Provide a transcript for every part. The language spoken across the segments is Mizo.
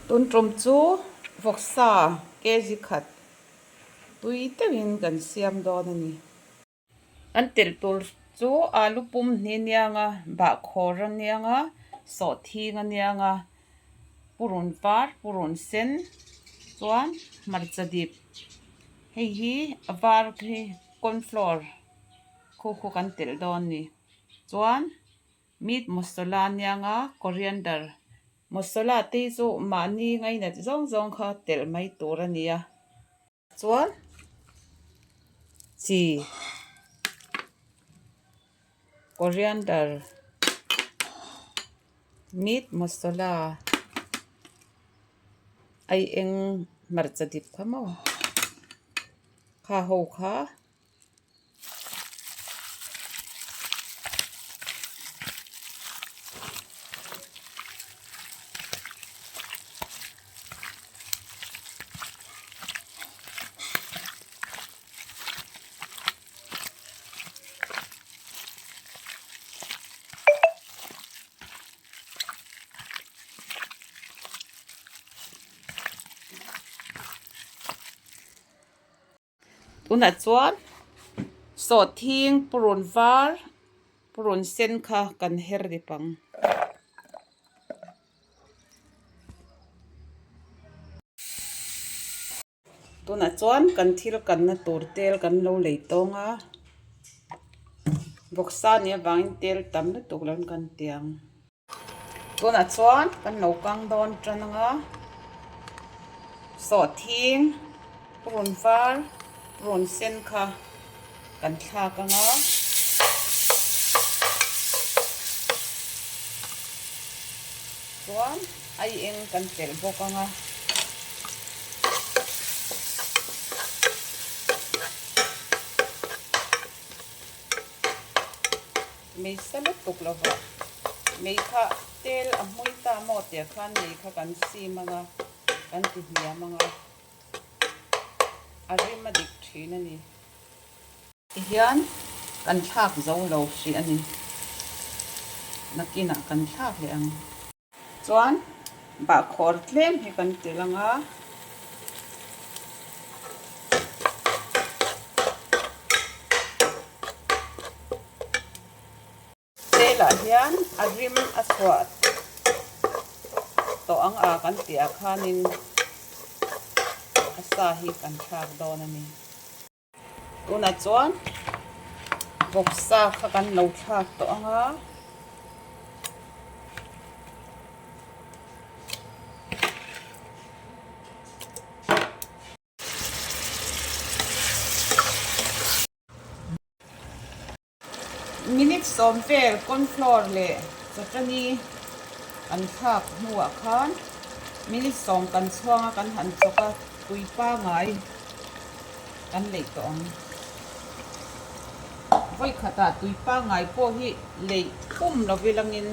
Tun tum chu vawksa kg khat tui deuhin kan siam dawn a ni. Kan telh tur chu alu pum hni aniang a, bahkhawr aniang a, sawhthing aniang a, purun var, purun sen chuan hmarcha dip hei hi a var hi cornflour khu khu kan telh dawn a ni chuan. Meat masala aniang a, coriander masala te hi chu mahni ngainat zawng zawng kha telh mai tur a ni a. Chuan chi coriander meat masala ai eng hmarcha dip kha maw kha ho kha. Tunah chuan sawhthing purun var purun sen kha kan her dip ang. Tunah chuan kan thil kanna tur tel kan lo lei tawng a vawksa nih avangin tel tam lutuk lo in kan ti ang. Tunah chuan kan lo kang dawn tan ang a, sawhthing purun var purun sen kha kan thlak ang a. Chuan ai eng kan telh bawk ang a. Mei sa lutuk lo va, mei kha tel a hmui ta maw tih khan mei kha kan sim ang a, kan ti hniam ang a, a rim a dik thin a ni. Tihian kan thlak zo lo hrih a ni, nakinah kan thlak leh ang. Chuan bahkhawr tlem hi kan telh ang a. Telah hian a rim a chhuah tawh ang a kan tih ah khanin a sa hi kan thlak dawn a ni. Tunah chuan vawksa kha kan lo thlak tawh ang a. Minute sawm vel cornflour leh chutney an thlak hnuah khan minute sawm kan chhuang a kan han chawk a tui pangai kan leih tawh ang. Vawi khatah tui pangai pawh hi leih pum lo vilangin.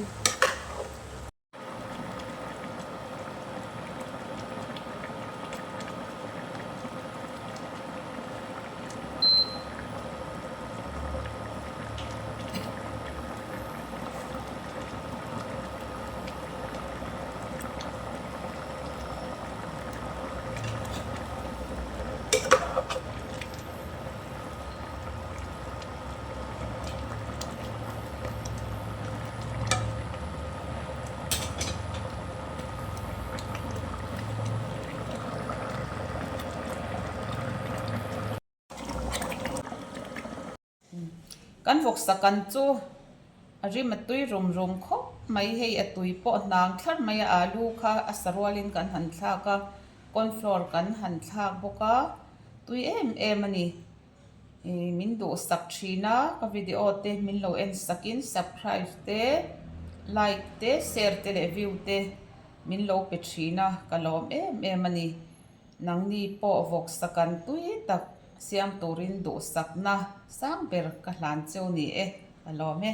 Kan vawksa kan chu a rim a tui rum rum khawp mai hei a tui pawh hnang thlar mai a alu kha a sa rualin kan han thlak a cornflour kan han thlak bawk a tui em em a ni. Ih min duhsak thin a ka video te min lo en sakin subscribe te like te share te leh view te min lo pe thin a ka lawm em em a ni nangni pawh vawksa kan tui tak siam turin duhsakna sang ber ka hlan cheu ni e ka lawm e.